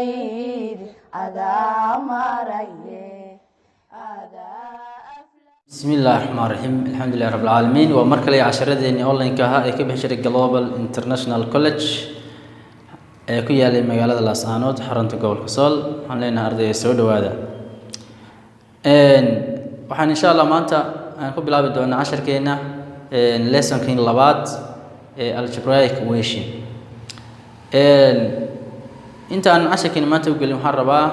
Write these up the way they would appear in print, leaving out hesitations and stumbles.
Lahayd adaa maraye adaa. Bismi illahi raxmaan raxiim, alxamdulilah rab alcaalamiin. Waa mar kale casharadeenii online-ka ahaa ee ka bixi jiray Global International College ee ku yaalay magaalada Laascaanood, xarunta gobolka Sool. Waxaan leenahay, ardayga, soo dhowaada. Waxaan insha Allah maanta aan ku bilaabi doonaa casharkeena lessonkin labaad ee algebraic equation. Intaan casharkeena maanta u gelin, waxaan rabaa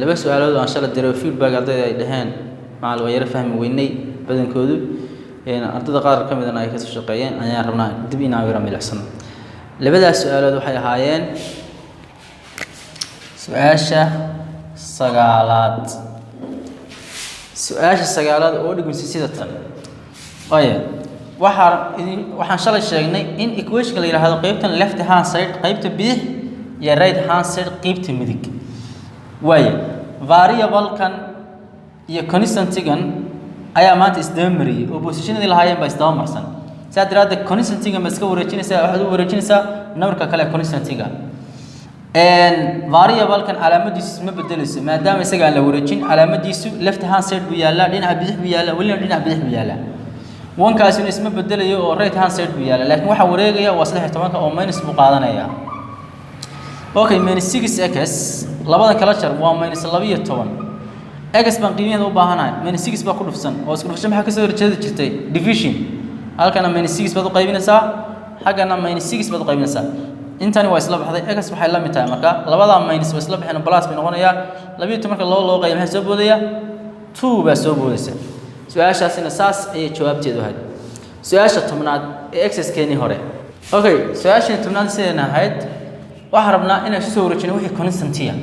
laba su-aalood oo aan shala diray oo feedback ardayda ay dhaheen, "Macal, waa yaro fahmi weynay." Badankoodu, ardayda qaar ka midana ay kasoo shaqeeyeen, ayaan rabnaa dib inaan yaro milicsano. Labadaas su-aalood waxay ahaayeen su-aasha sagaalaad, su-aasha sagaalaad oo dhigmaysa sida tan. Waaya, waxaan idin waxaan shalay sheegnay in equationka la yidhaahdo qeybtan left hand side, qeybta bidix, iyo right hand side, qeybta midig. Waaya, variable-kan iyo constantigan ayaa maanta isdaba mariyey oo positionadii lahaayeen baa isdaba marsan. Sidaa daraaddeed constantigan ba iska wareejinaysaa, waxaad u wareejinaysaa numberka kale ee constantiga. Variable-kan calaamadiisu isma bedeleyso maadaama isaga aan la wareejin. Calaamadiisu left hand side buu yaallaa, dhinaca bidix buu yaallaa, welina dhinaca bidix buu yaallaa. Wankaasina isma bedelayo oo right hand side buu yaallaa, laakiin waxaa wareegaya waa 13-ka oo minus buu qaadanayaa. Okay, minus six x, labadan kala jar, waa minus 12. X baan qiimaheeda u baahanahay. Minus six baa ku dhufsan oo isku dhufshan maxaa kasoo horjeedi jirtay? Division. Halkana minus six baad u qaybinaysaa, xaggana minus six baad u qaybinaysaa. Intani waa isla baxday. X waxay la mid tahay marka labadaa minus waa isla baxeen, plus bay noqonayaan. 12 marka laba loo qaybiyo, maxay soo boodaya? Two baa soo boodaysa. Su-aashaasina saas ayay jawaabteedu ahayd. Su-aasha 10aad ee exercisekeenii hore. Okay, su-aashii 10aad sidayna ahayd, waxaan rabnaa inaan isu soo wareejino wixii constantia.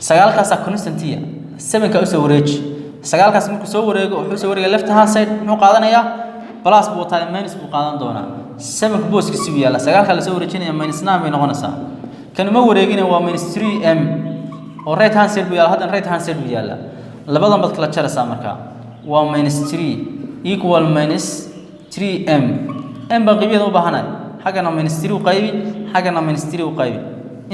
Sagaalkaasaa constantia, sevenka usoo wareeji. Sagaalkaas markuu soo wareego, wuxuu soo wareegaya left hand side. Muxuu qaadanayaa? Plus buu wataa, minus buu qaadan doonaa. Sevenka booskiisi buu yaalla. Sagaalkaa lasoo wareejinaya, minus nine bay noqonaysaa. Kan uma wareegina, waa minus three m oo right hand side buu yaalla. Haddana right hand side buu yaalla. Labadan baad kala jaraysaa markaa, waa minus three equal minus three m. M baan qiimaheeda u baahanahay. Xaggana minus three u qaybi, xaggana minus three u qaybi.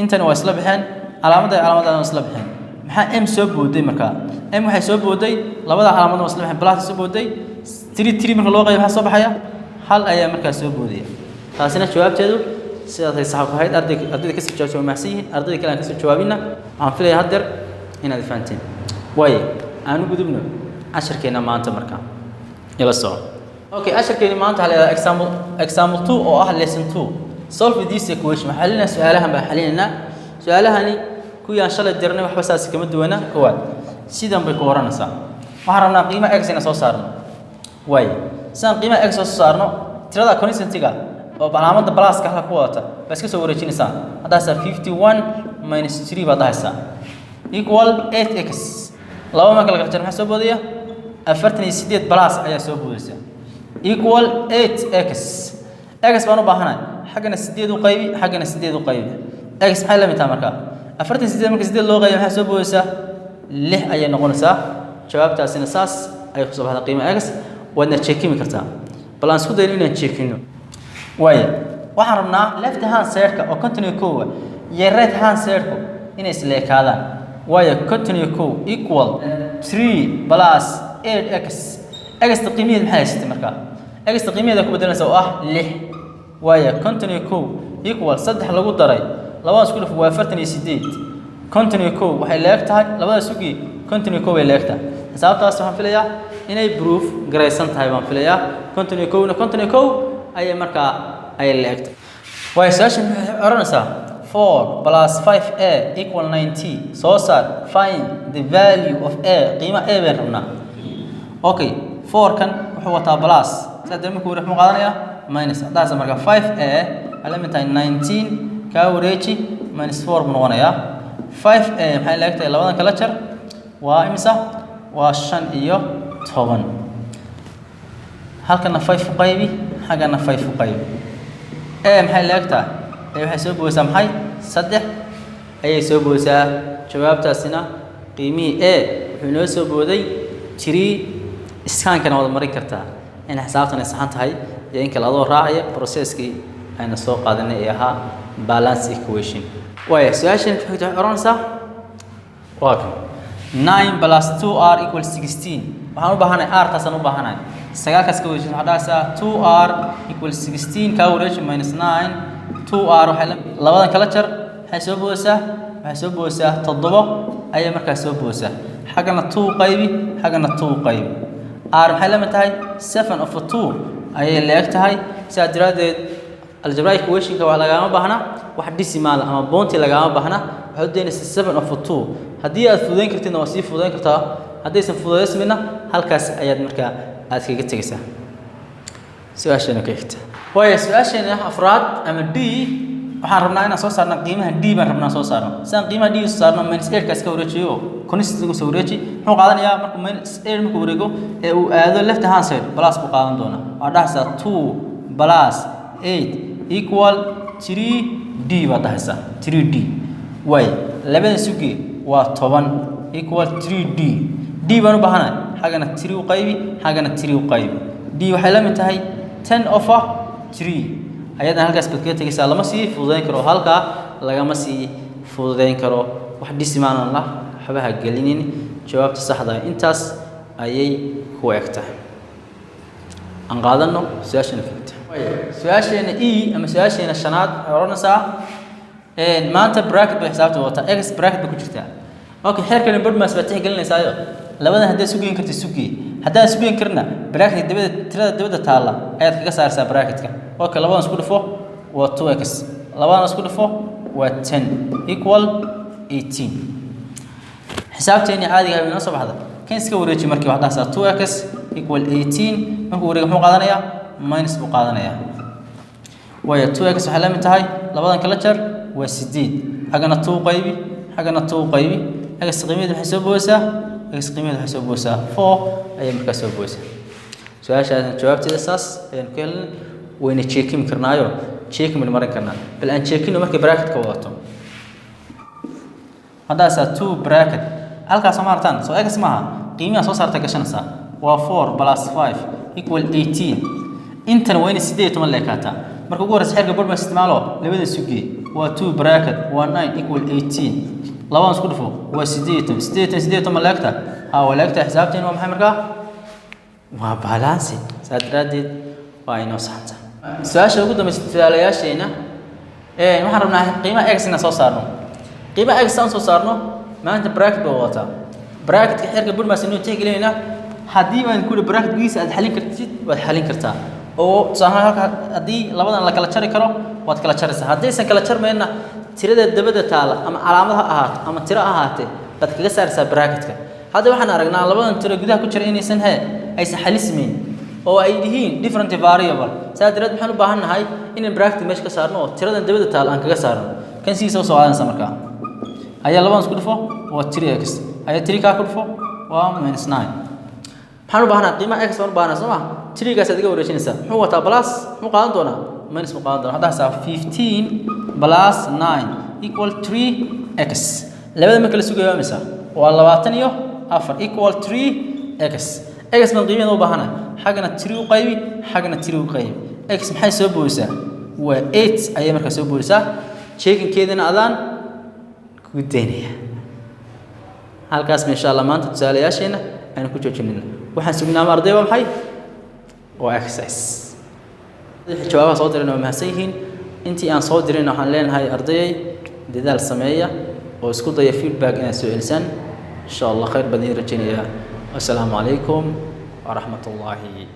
Intani waa isla baxeen, calaamadda iyo calaamaddan waa isla baxeen. Maxaa m soo booday markaa? M waxay soo booday, labada calaamadna waa isla baxeen, plus soo booday. Three three marka loo qaybo, maxaa soo baxaya? Hal ayaa markaa soo boodaya. Taasina jawaabteedu sidaasay sax ku ahayd. Ardayda kasoo jawaabtay waa mahadsan yihiin. Ardayda kale aan kasoo jawaabina, waxaan filaya haddeer inaad fahanteen. Waayo, aan u gudubno casharkeena maanta markaa, ila soco. Okay, casharkeeni maanta waxaa la yidhahdaa example two oo ah lesson two, solve this equation. Waxaan xalinaa su-aalahan baan xalinaynaa. Su-aalahani kuwii aan shalay dirnay waxba saas kama duwana. Koowaad sidan bay ku oranaysaa: waxaan rabnaa qiimaha x inaan soo saarno. Waayo, sidaan qiimaha x soo saarno, tirada constantiga oo calaamadda pluska halka ku wadata baa iska soo wareejinaysaa. Haddaasaa 51 minus three baad dhahaysaa equal eight x. Laba marka la kala jaro, maxaa soo boodaya? 48 plus ayaa soo boodaysa, equal eight x. X baan u baahanahay. Xaggana sideed u qaybi, xaggana sideed u qaybi. X maxay la mid tahay markaa? 48 marka sideed loo qaybi, maxaa soo boodaysaa? Lix ayay noqonaysaa. Jawaabtaasina saas ayay kusoo baxda. Qiimaha x waadna checkimi kartaa. Bal aan isku dayno inaan checkino. Waaya, waxaan rabnaa left hand side-ka oo 51 iyo right hand side-ku inay isla ekaadaan. Waayo, 51 equal three plus eight x. Xta qiimaheed maxay haysatay markaa? Xta qiimaheeda ku bedelanaysa oo ah lix. Waayo, 51 equal saddex lagu daray labada isku dhuf, waa 48. 51 waxay leeg tahay labada sugii, 51 bay leeg tahay. Xisaabtaas waxaan filayaa inay proof garaysan tahay baan filayaa. 51na 51 ayay markaa ayay leeg tahay. Waayo, su-aashan waxay odhanaysaa four plus five a equal 90. Soo saar, find the value of a. Qiima a baan rabnaa. Okay, four kan wuxuu wataa plus, sidaa darteed markuu wareeg muxuu qaadanayaa? Minus. Haddaas marka five a waxay la mid tahay 19, kaa wareeji, minus four buu noqonayaa. Five a maxay leeg tahay? Labadan kala jar, waa imisa? Waa 15. Halkana five u qaybi, xaggana five u qaybi. A maxay leeg tahay? A waxay soo boodaysaa maxay? Saddex ayay soo boodaysaa. Jawaabtaasina qiimihii a wuxuu inoo soo booday three. Iskaankana waad marin kartaa in xisaabtan ay saxan tahay iyo in kale, adoo raacaya processkii ayna soo qaadanay ee ahaa Balance equation. Waaya, su-aashan waxay oranaysaa waa kan: 9 plus 2r equals 16. Waxaan u baahanahay r, taasaan u baahanahay. Sagaalkaas ka wareejin, waxaa dhahaysaa 2r equals 16, kaa wareeji, minus 9. 2r waxay labadan kala jar, waxay soo boodaysaa, 7 ayay markaas soo boodaysaa. Xaggana 2 qaybi, xaggana 2 qaybi. R maxay la mid tahay? 7 over 2 ayay leeg tahay. Sidaas daraaddeed algebraic equationka wax lagama baahna, wax decimal ama point lagama baahna. Waxaad u daynaysaa 7 over 2. Haddii aad fududayn kartidna waa sii fududayn kartaa, haddaysan fududaysmina halkaas ayaad markaa aad kaga tegaysaa. Su-aasheena ka xigta waayo, su-aasheena afraad ama d, waxaan rabnaa inaan soo saarno qiimaha d baan rabnaa soo saarno. Sidaan qiimaha d soo saarno, minus 8 kaas ka wareejiyo, constant ugu soo wareeji. Muxuu qaadanayaa markuu minus 8 markuu wareego ee uu aado left hand side? Plus buu qaadan doonaa. Waxaad dhahaysaa 2 plus 8 equal 3 d baad dhahaysaa, 3 d. Waay, labada suge waa 10 equal 3 d. D baan u baahanahay. Xaggana 3 u qaybi, xaggana 3 u qaybi. D waxay la mid tahay 10 over 3. Ayadan halkaas baad kaga tegaysaa. Lama sii fududayn karo, halkaa lagama sii fududayn karo. Wax decimal la waxba ha gelinin. Jawaabta saxda ah intaas ayay ku eg tahay. Aan qaadano su-aasheena xigta. Su-aasheena e ama su-aasheena shanaad waxay odhanaysaa, maanta bracket bay xisaabta wadataa, x bracket bay ku jirtaa. Okay, xeerkani BODMAS baad tixgelinaysaayo. Labadan haddaad sugeyn karta sugee, haddaan sugeyn karna bracketka dabada, tirada dabada taalla ayaad kaga saaraysaa bracketka. Okay, labadan isku dhufo waa 2x, labadan isku dhufo waa 10 equal 18. Xisaabteeni caadiga ah inoo soo baxda. Kan iska wareeji markii, waxaad dhahaysaa 2x equal 18. Markuu wareego muxuu qaadanayaa? Minus buu qaadanayaa. Waayo, 2x waxay la mid tahay, labadan kala jar waa 8, xaggana 2 qaybi, xaggana 2 qaybi. X qiimaheedu waxay soo boodaysaa, x qiimaheedu waxay soo boodaysaa 4 ayay markaa soo boodaysaa. Su-aashaasna jawaabteeda saas ayaan ku helnay. Wayna checkimi karnaayo, checking baynu marin karnaa. Bal aan checkino markay bracketka wadato. Haddaasaa 2 bracket halkaas soo maartaan, soo x maaha, qiimaha soo saarta gashanaysaa waa 4 plus 5 equal 18. Intan waa inay 18 leekaataa. Marka ugu horreysa xeerka BODMAS isticmaalo, labada sugee waa 2 bracket waa 9 equal 18. Labadan isku dhufo waa 18. 18 18 leegta ha waa leegta. Xisaabteen waa maxay markaa? Waa balance. Saa daraaddeed waa inoo saxanta. Su-aasha ugu dambaysa tusaalayaasheena, waxaan rabnaa qiimaha x inaan soo saarno. Qiimaha x aan soo saarno, maanta bracket baa wadataa. Bracketka xeerka BODMAS inuu tixgelinayna. Haddii baan ku bracket gudihiisa aad xalin kartid, waad xalin kartaa. Oo tusaale ahaan halka haddii labadan la kala jari karo, waad kala jaraysaa. Haddaysan kala jarmayna, tirada dabada taala ama calaamad ha ahaato ama tiro ha ahaatee baad kaga saaraysaa bracketka. Hadda waxaan aragnaa labadan tiro gudaha ku jira inaysan he aysan xalismayn oo ay yihiin different variable. Saa daraad maxaan u baahan nahay? Inaan bracket meesha ka saarno oo tiradan dabada taala aan kaga saarno. Kan sidiisa usoo qaadanaysa markaa ayaa labadan isku dhufo waa 3x, ayaa 3 kaa ku dhufo waa minus 9. Maxaan u baahnaa? Qiimaha x baan u baahnaa, soo ma? 3gaas aad iga wareejinaysaa. Muxuu wataa? Plus. Muxuu qaadan doonaa? Minus buu qaadan doonaa. Hadda haysaa 15 plus 9 equal 3x. Labada marka la sugayo waa imisa? Waa 24 equal 3x. X baan qiimaheeda u baahanahay. Xaggana 3 u qaybi, xaggana 3 u qaybi. X maxay soo boodaysaa? Waa 8 ayay markaa soo boodaysaa. Checkingkeedana adaan ku daynaya. Halkaas insha Allah maanta tusaalayaasheena aynu ku joojinayna. Waxaan sugnaa arday waa maxay? Waa exercise. Wixii jawaabaha soo dirayna waa mahadsan yihiin. Intii aan soo dirayna waxaan leenahay, ardayay, dadaal sameeya oo isku daya feedback inaad soo celisaan insha Allah. Khayr baan idiin rajaynayaa. Assalaamu calaykum waraxmat ullaahi.